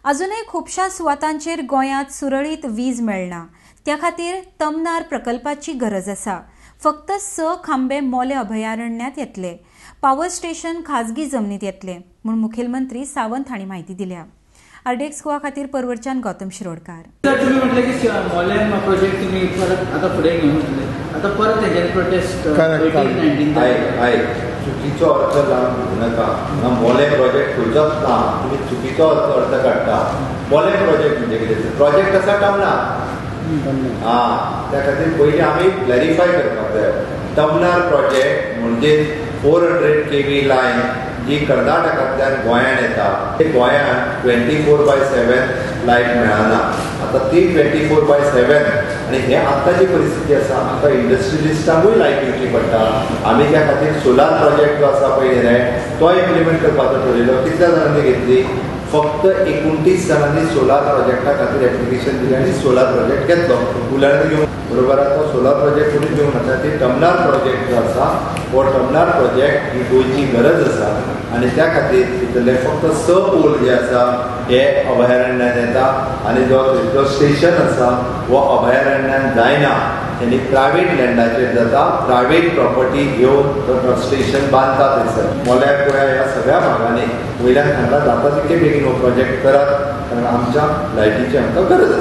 अजूनय खुबश्या सुवातांचेर गोंयांत सुरळीत वीज मेळना. त्या खातीर तमनार प्रकल्पाची गरज आसा. फक्त 6 खांबे मोले अभयारण्यांत येतले. पावर स्टेशन खाजगी जमनीत येतले म्हूण मुखेलमंत्री सावंत हांणी म्हायती दिल्या. आरडीएक्स गोवा खातीर परवरच्यान गौतम शिरोडकार. सर, तुम्ही म्हटलं की मोल्यान प्रोजेक्ट तुम्ही परत आता फुडें घेवन वतले. आतां परत तेंच्यानी प्रोटेस्ट Correct. 19. आयक आयक, चुकीचो अर्थ लावन घेवं नाका. हांगा मोलें प्रोजेक्ट खंयचोच ना. तुमी चुकीचो अर्थ काडटा. मोलें प्रोजेक्ट म्हणजे कितें? प्रोजेक्ट आसा तमनार. आं, त्या खातीर पयलीं आमी क्लॅरिफाय करपाक जाय. तमनार प्रोजेक्ट म्हणजे 400 kV line जी कर्नाटकांतल्यान गोंयांत येता. ते गोंयांत 24/7 लायट मेळना. आतां ती 24/7 आनी हे आतांची परिस्थिती आसा. आतां इंडस्ट्रियलिस्टांकूय लायट दिवची पडटा. आमी त्या खातीर सोलार प्रोजेक्ट जो आसा पळय रे, तो इम्प्लिमेंट करपाचो ठरयलो. कितल्या जाणांनी घेतली? फक्त 29 जाणांनी सोलार प्रोजेक्टा खातीर एप्लिकेशन दिलें आनी सोलार प्रोजेक्ट घेतलो. उल्यान घेवन बरोबर आहा. तो सोलार प्रोजेक्ट कोणूच घेवंक ना. ती तमनार प्रोजेक्ट जो आसा, हो तमनार प्रोजेक्ट ही गोंयची गरज आसा आनी त्या खातीर भितरले फक्त 6 पोल जे आसा हे अभयारण्यात येता आनी जो थंयचो स्टेशन आसा हो अभयारण्यान जायना. आनी प्रायवेट लँडाचेर जाता. प्रायवेट प्रॉपर्टी घेवन तो स्टेशन बांदता थंयसर. मोल्या, कुळ्या ह्या सगळ्या भागांनी वयल्यान सांगला, जाता तितके बेगीन हो प्रोजेक्ट करात, कारण आमच्या लायटीची आमकां गरज आसा.